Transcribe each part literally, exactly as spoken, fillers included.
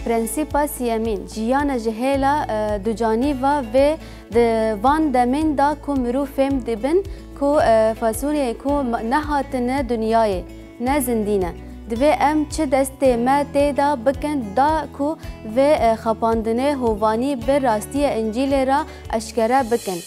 Prensîpa siyemîn, jiyana ji hêla, e, ducanî ve vê di van demên de ku mirov fêm dibin ku, e, fasûnê ku ma-, nehatine dinyayê, ne zindî ne. Divê em çi destê me tê de bikin da ku vê, e, xapandinê hovanî bi rastiya Încîlê re eşkere bikin.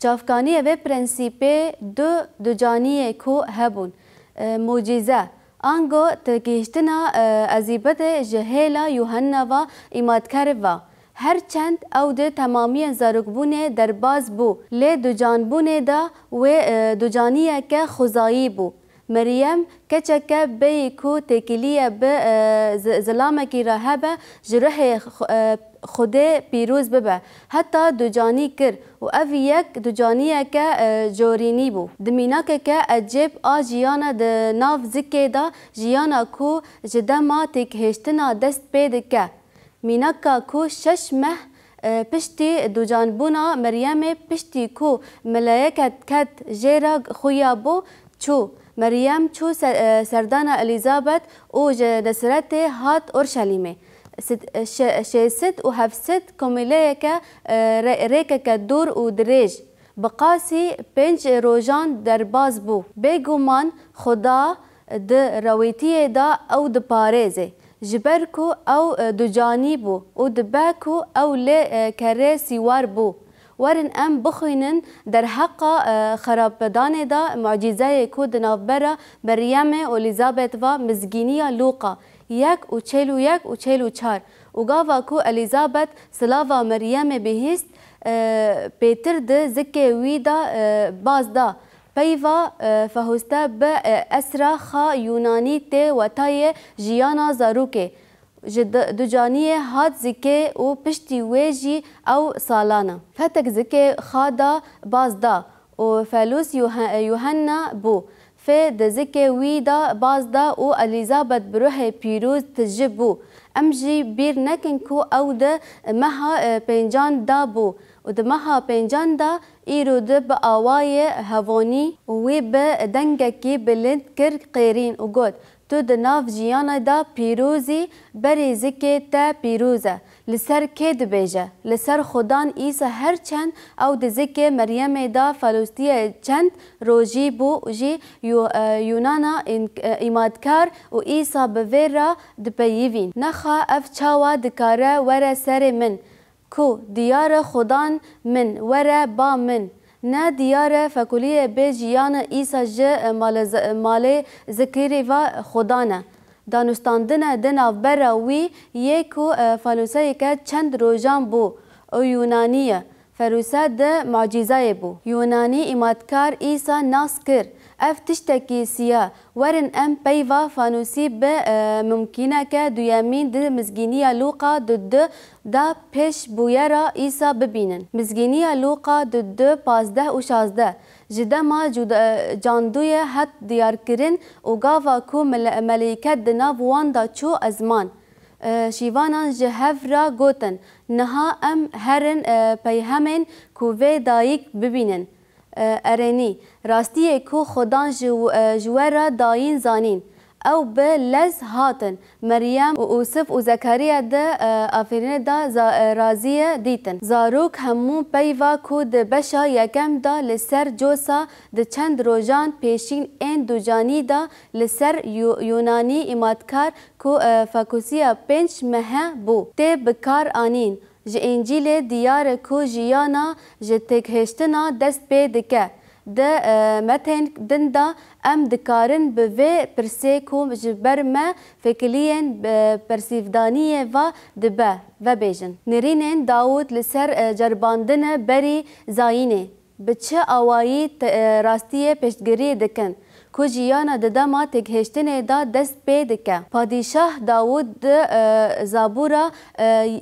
Çavkaniyê vê prensîpê du ducaniyê ku hebûn, e, mucîze, ango têgihiştina, e, Elîzabetê ji hêla Yuhanna ve îmadkar ve. Her çend ew di temamiyên zarokbûnê derbas bû, lê ducanbûnê de wê, e, ducaniyeke xwezayî bû. Meryem, keçeke bêyî ku têkiliye bi, e, zi-, zilamekî re hebe, ji ruhê xu-, e, Xwedê pîroz bibe, heta ducanî kir û ev yek ducaniyeke, e, corînî bû. Di mînakeke ecêb a jiyana di nav zikê de, jiyana ku ji dema têgihiştina dest pê dike. Mînaka ku şeş meh, e, piştî ducanbûna Meryemê, piştî ku meleyeke ket jê re xuya bû, çû. Meryem çû se-, e, serdana Elîzabet û ji Nesretê hat Orşelîmê. Sid-, e, şe-, şêst û heft sed komîleyeke, e, rê-, rêkeke dûr û dirêj, bi qasî pênc rojan derbas bû. Bêguman Xuda di rewêtiyê de ew diparêze, ji ber ku ew, e, ducanî bû û dibe ku ew lê, e, kerê sîwar bû. Werin em bixwînin derheqa, e, xerapedanê de mucîzeyê ku di navbera Meryemê û Elîzabet ve, Mizgîniya Lûqa yek û çel û yek û çel û çar. Û gava ku Elîzabet silava Meryemê bihîst, e, pêtir di zikê wî de, e, baz da. Peyva, e, fehûste bi, e, esra xwe Yûnanî tê wetayê jiyana zarokê. Ji du-, ducaniyê hat zikê û piştî wê jî ew salana. Fetek zikê xwe da baz da û Felûs Yuhe-, Yuhenna bû. Fê di zikê wî da baz da û Elîzabet bi ruhê pîroz tije bû. Em jî bîr nekin ku ew di meha, e, pêncan da bû û di meha pêncan da îro di bi awayê hevanî û wî bi dengekî bilind kir qêrîn û got, Tu di nav jiyana de pîroz î, berî zikê te pîroz e. Li ser kê dibêje? Li ser Xudan Îsa. Her çend ew di zikê Meryemê de felûstiye çend rojî bû jî Yu-, e, Yûnana în-, e, îmadkar û Îsa bi vê re dipeyivîn. Nexa ev çawa dikare were serê min? Ku diyar e Xudan min, were ba min. Ne diyar e fekuliyê bê jiyana Îsa ji, e, malê z-, e, malê zikirî ve Xudan e. Danûstandine di navbera wî yê ku, e, fanûseyeke çend rojan bû û Yûnanî ye. Ferûse di mucîzeyê bû. Yûnanî îmadkar Îsa nas kir. Ev tiştekî siya. Werin em peyva fanûsî bi, e, mimkîneke duyemîn di Mizgîniya Lûqa du du de pêş bûyera Îsa bibînin. Mizgîniya Lûqa du du pazdeh û şazdeh. Ji dema Cuda-, e, candûyê hat diyarkirin û gava ku mele-, melîket di nav wan de çû ezman, e, şîvanan ji hev re gotin, Niha em herin, e, peyhemên ku vê dayik bibînin. E, erênî, rastiyê ku Xudan ji, e, ji we re dayîn zanîn. Ew bi lez hatin. Meryem û Ûsif û Zekariya di, e, afirînê de za-, e, raziyê dîtin. Zarok hemû peyva ku di beşa yekem de li ser cosa di çend rojan pêşîn ên ducanî de li ser Yu-, Yûnanî îmadkar ku, e, fekusiya pênc mehe bû, tê bi kar anîn. Ji Încîlê diyar e ku jiyana ji têgihiştina dest pê dike. Di, e, metên din de em dikarin bi vê pirsê ku ji ber me fêkiliyên, e, persîvdaniyê ve dibe, vebêjin. Nirînên Dawûd li ser, e, ceribandine berî zayînê. Bi çi awayî te-, e, rastiyê piştgirî dikin ku jiyana di dema têgihiştinê de dest pê dike? Padîşah Dawûd di, e, Zabûra, e,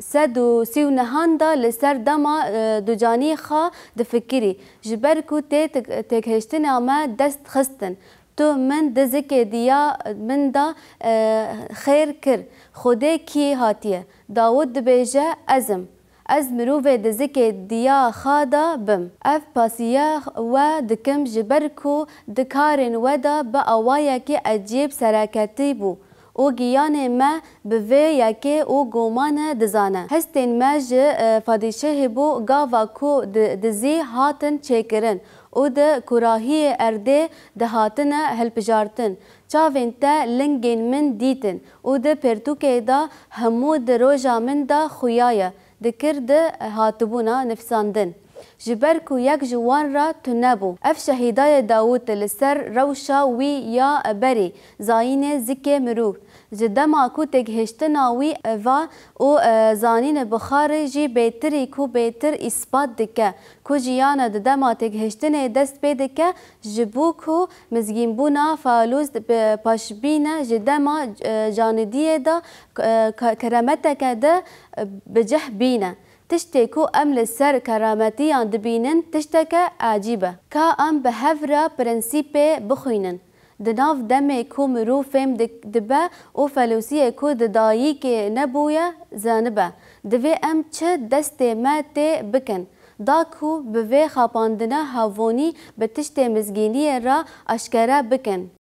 sed û sî û nehan de li ser dema, e, ducanî xwe difikirî, Ji ber ku tê têk-, têgihiştina me dest xistin, tu min di zikê diya min de, e, xêr kir. Xwedê kî hatiye? Dawûd dibêje, Ez im. Ez mirovê di zikê diya xwe de bim. Ev pasiya we dikim ji ber ku di karên we de bi awayekî ecêb sereketî bû û giyanê me bi vê yekê û gomane dizane. Hestên me ji, e, padîşehê bû gava ku di, dizî hatin çêkirin û di kurahiyê erdê dihatine hilbijartin. Çavên te lingên min dîtin û di pirtûkê de hemû di roja min de xuya ye, dikir di hatibûna nifsandin. Ji ber ku yek ji wan re tune bû. Ev şehîdayê Dawûd li ser rewşa wî ya berî zayînê zikê mirov. Ji dema ku têgihiştina wî va û, e, zanînê Buxarî jî bêtirî ku bêtir îspat dike ku jiyana di dema têgihiştinê dest pê dike, ji bo ku mizgînbûna Falûs bi paşbîne ji dema, e, canidiyê de, e, ke-, keremeteke de, e, bi cih bîne. Tiştê ku em li ser kerametiyan dibînin tişteke ecîb e. Ka em bi hev re prensîpê bixwînin. Di nav demê ku mirov fêm dik-, dibe û felûsiyê ku di dayîkê nebûye zanibe, divê em çi destê me tê bikin, da ku bi vê xapandina havonî bi tiştê mizgîniyê re aşkere bikin.